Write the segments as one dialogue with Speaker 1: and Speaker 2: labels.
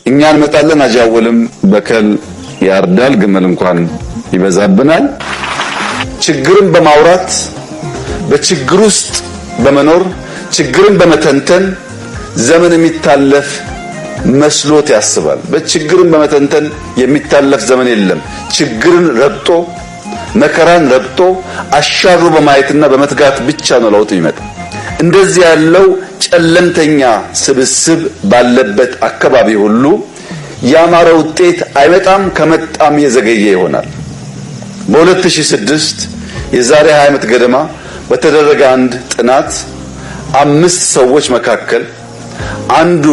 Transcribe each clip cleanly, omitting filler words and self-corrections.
Speaker 1: እኛ እንመጣለን። አጃወልም በከል ያርዳል፣ ግመል እንኳን ይበዛብናል። ችግርን በማውራት፣ በችግር ውስጥ በመኖር፣ ችግርን በመተንተን ዘመን የሚታለፍ መስሎት ያስባል። በችግርን በመተንተን የሚታለፍ ዘመን የለም። ችግርን ረግጦ፣ መከራን ረግጦ አሻግሮ በማየትና በመትጋት ብቻ ነው ለውጥ የሚመጣ። እንደዚህ ያለው ጨለምተኛ ስብስብ ባለበት አካባቢ ሁሉ ያማረ ውጤት አይመጣም፣ ከመጣም የዘገየ ይሆናል። በ2006፣ የዛሬ 20 ዓመት ገደማ በተደረገ አንድ ጥናት አምስት ሰዎች መካከል አንዱ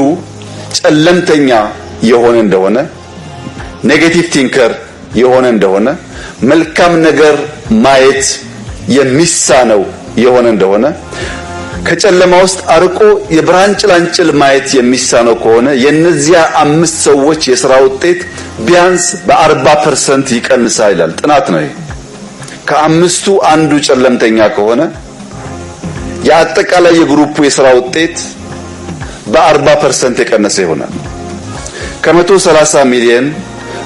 Speaker 1: ጨለምተኛ የሆነ እንደሆነ፣ negative thinker የሆነ እንደሆነ፣ መልካም ነገር ማየት የሚሳነው የሆነ እንደሆነ፣ ከጨለማ ውስጥ አርቆ የብርሃን ጭላንጭል ማየት የሚሳነው ከሆነ የነዚያ አምስት ሰዎች የስራ ውጤት ቢያንስ በ40% ይቀንሳል ይላል። ጥናት ነው ይሄ። ከአምስቱ አንዱ ጨለምተኛ ከሆነ የአጠቃላይ የ group ኡ የስራ ውጤት በ40% የቀነሰ ይሆናል። ከ130 ሚሊየን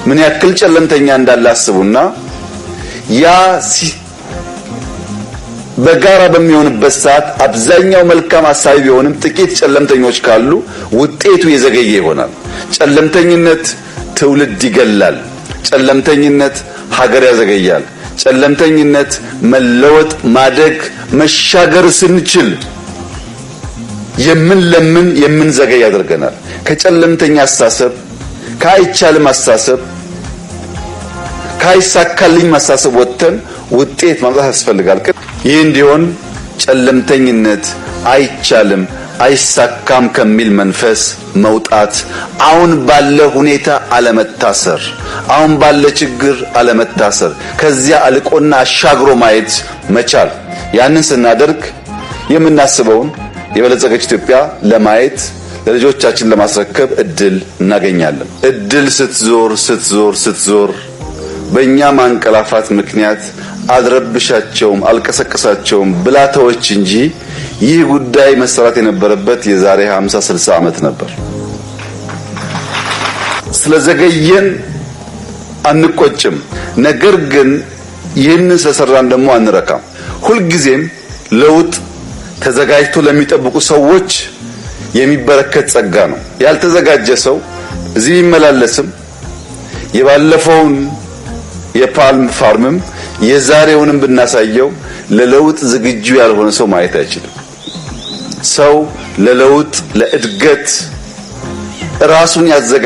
Speaker 1: ምን ያክል ጨለምተኛ እንዳለ አስቡና ያ በጋራ በሚሆንበት ሰዓት አብዛኛው መልካም አሳቢ ቢሆንም ጥቂት ጨለምተኞች ካሉ ውጤቱ የዘገየ ይሆናል። ጨለምተኝነት ትውልድ ይገላል። ጨለምተኝነት ሀገር ያዘገያል። ጨለምተኝነት መለወጥ፣ ማደግ፣ መሻገር ስንችል የምንለምን የምንዘገይ ያደርገናል። ከጨለምተኛ አስተሳሰብ፣ ከአይቻልም አስተሳሰብ፣ ከአይሳካልኝ አስተሳሰብ ወጥተን ውጤት ማምጣት ያስፈልጋል። ይህ እንዲሆን ጨለምተኝነት፣ አይቻልም፣ አይሳካም ከሚል መንፈስ መውጣት፣ አሁን ባለ ሁኔታ አለመታሰር፣ አሁን ባለ ችግር አለመታሰር፣ ከዚያ አልቆና አሻግሮ ማየት መቻል። ያንን ስናደርግ የምናስበውን የበለጸገች ኢትዮጵያ ለማየት፣ ለልጆቻችን ለማስረከብ እድል እናገኛለን። እድል ስትዞር ስትዞር ስትዞር በእኛ ማንቀላፋት ምክንያት አልረብሻቸውም፣ አልቀሰቅሳቸውም ብላ ተወች እንጂ ይህ ጉዳይ መሰራት የነበረበት የዛሬ 50 60 ዓመት ነበር። ስለዘገየን አንቆጭም። ነገር ግን ይህንን ስለሰራን ደግሞ አንረካም። ሁልጊዜም ለውጥ ተዘጋጅቶ ለሚጠብቁ ሰዎች የሚበረከት ጸጋ ነው። ያልተዘጋጀ ሰው እዚህ ቢመላለስም የባለፈውን የ palm farm ም የዛሬውንም ብናሳየው ለለውጥ ዝግጁ ያልሆነ ሰው ማየት አይችልም። ሰው ለለውጥ ለእድገት ራሱን ያዘጋ